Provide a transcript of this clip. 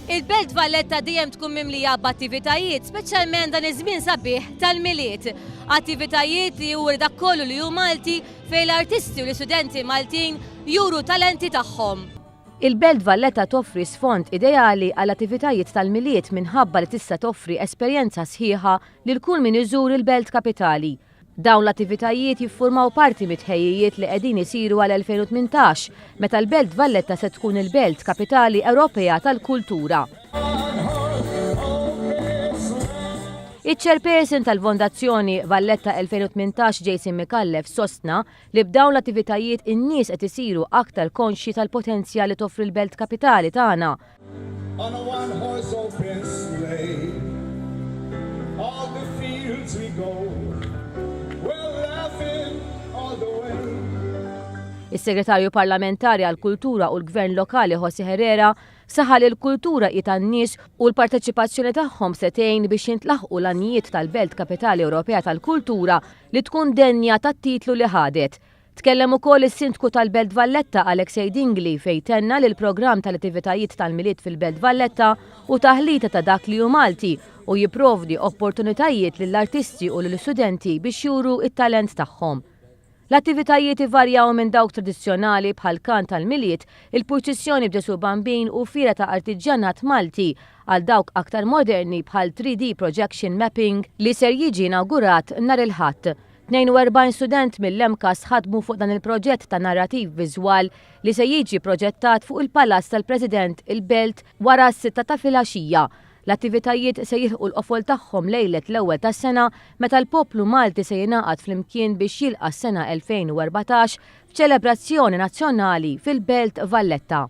Il-Belt Valletta dejjem tkun mimlija b'attivitajiet, speċjalment dan iż-żmien sabiħ tal-Milied. Attivitajiet li juri dak kollu li hu Malti fejn l-artisti u l-istudenti Maltin juru talenti tagħhom. Il-Belt Valletta toffri sfond ideali għall-attivitajiet tal-Milied minħabba li tista' toffri esperjenza sħiħa lil kull min iżur il-Belt Kapitali. Dawn l-attivitajiet jiffurmaw parti mit-tħejjijiet li qegħdin isiru għal 2018, meta l-Belt Valletta se tkun il-Belt Kapitali Ewropea tal-Kultura. Iċ-Chairperson tal-Fondazzjoni Valletta 2018 Jason Micallef sostna li b'dawn l-attivitajiet in-nies qed isiru aktar konxji tal-potenzjal li toffri l-Belt Kapitali tagħna. On a one horse open sleigh All the fields we go We're laughing all the way. Is-Segretarju Parlamentari għall-Kultura u l-Gvern Lokali José Herrera saħaq li l-kultura hi tan-nies u l-parteċipazzjoni tagħhom se tgħin biex jintlaħqu l-għanijiet tal-Belt Kapitali Ewropea tal-Kultura li tkun denja tat-titlu li ħadet. Tkellem ukoll is-Sindku tal-Belt Valletta Alexei Dingli fejn tenna li l-programm tal-attivitajiet tal-Milied fil-Belt Valletta hu taħlita ta' dak li hu Malti u jipprovdi opportunitajiet lill-artisti u lill-istudenti biex juru t-talent tagħhom. L-attivitajiet ivarjaw minn dawk tradizzjonali bħall-kant tal-Milied, il-purċissjoni b'Ġesù Bambin u fiera ta' artiġġjanat Malti għal dawk aktar moderni bħal 3D projection mapping li ser jiġi inawgurat nhar il-Ħadd. 42 student mill-MCAST ħadmu fuq dan il-proġett ta' narrativ viżwal li se jiġi proġettat fuq il-Palazz tal-President il-Belt wara s-sitta ta' filgħaxija. L-attivitajiet se jilħqu l-qofol tagħhom lejlet l-ewwel tas-sena meta l-poplu Malti se jingħaqad flimkien biex jilqa' s-sena 2014 f'ċelebrazzjoni nazzjonali fil-Belt Valletta.